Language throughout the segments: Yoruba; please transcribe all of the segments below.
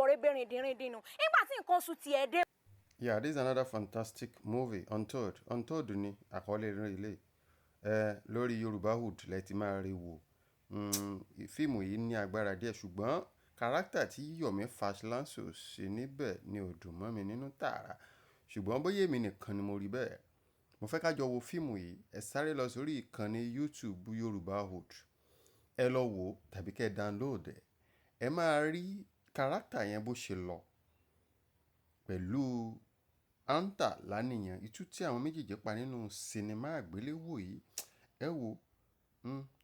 Rọ̀bọ̀rẹ́bẹ̀rìn dìrín dìnnú nígbà tí nǹkan oṣù tiẹ̀ dé. Yeah, this is another fantastic movie, Untold. Untold ni àkọlé ilé ẹ lórí Yorùbáhood lẹ ti máa rí wò. Fíìmù yìí ní agbára díẹ̀, ṣùgbọ́n character tí Yomi Fash-Lanso ṣe níbẹ̀ ni ò dùn mọ́ mi nínú tààrà. Ṣùgbọ́n bóyá èmi nìkan ni mo rí bẹ́ẹ̀. Mo fẹ́ ká jọ wo fíìmù yìí. Ẹ sáré lọ sórí ìkànnì YouTube Yorùbáhood. Ẹ lọ wò tàbí kí ẹ download ẹ̀. Ẹ máa rí character yẹn bó ṣe lọ pẹ̀lú Antar Laniyan. Itú tí àwọn méjèèjì pa nínú sinimá àgbéléwò yìí. Ẹ wò,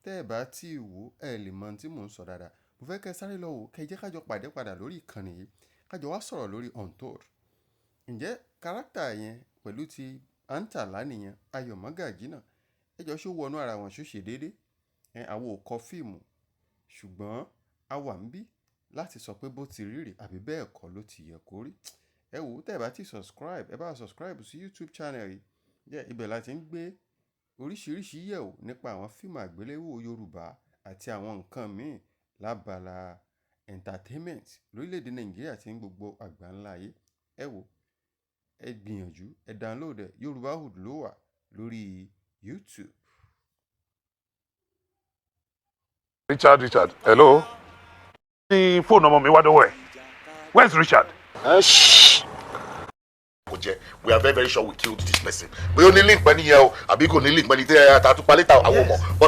tẹ́ ẹ bá tí wò, ẹ lè mọ ohun tí mò ń sọ dáadáa. Mo fẹ́ kí ẹ sáré lọ wò, kí ẹ jẹ́ ká jọ pàdé padà lórí ìkànnì yìí, ká jọ wá sọ̀rọ̀ lórí Untold. Ǹjẹ́ character yẹn pẹ̀lú ti Antar Laniyan, Ayọ̀ Mọ́gàjí náà, ẹ jọ ṣó wọnú ara wọn, ṣó ṣe déédé? Ẹ, àwa ò kọ fíìmù, ṣùgbọ́n a wà níbí láti sọ pé bó ti rí rè àbí bẹ́ẹ̀ kọ́ ló ti yẹ kó rí. Ẹ wò, tẹ́ ẹ bá ti subscribe, ẹ bá subscribe sí YouTube channel yìí. Yeah, ibẹ̀ la ti ń gbé oríṣiríṣi yẹ̀wò nípa àwọn fíìmù àgbéléwò Yorùbá àti àwọn nǹkan míì lábala entertainment lórílẹ̀ èdè Nàìjíríà àti ní gbogbo àgbáńlá ayé. Ẹ wò, ẹ gbìyànjú, ẹ download ẹ. Yorùbáhood ló wà lórí YouTube. Richard, Richard, hello. Ní fóònù ọmọ mi wá dọ́wọ́ ẹ̀. Where's Richard? Kò jẹ́, we are very very sure we killed this person. Bóyá ó ní link pẹ́ nìyẹn o, àbí kò ní link pẹ́ ní tí ẹ àtàtúpalẹ̀ ta àwọn ọmọ but.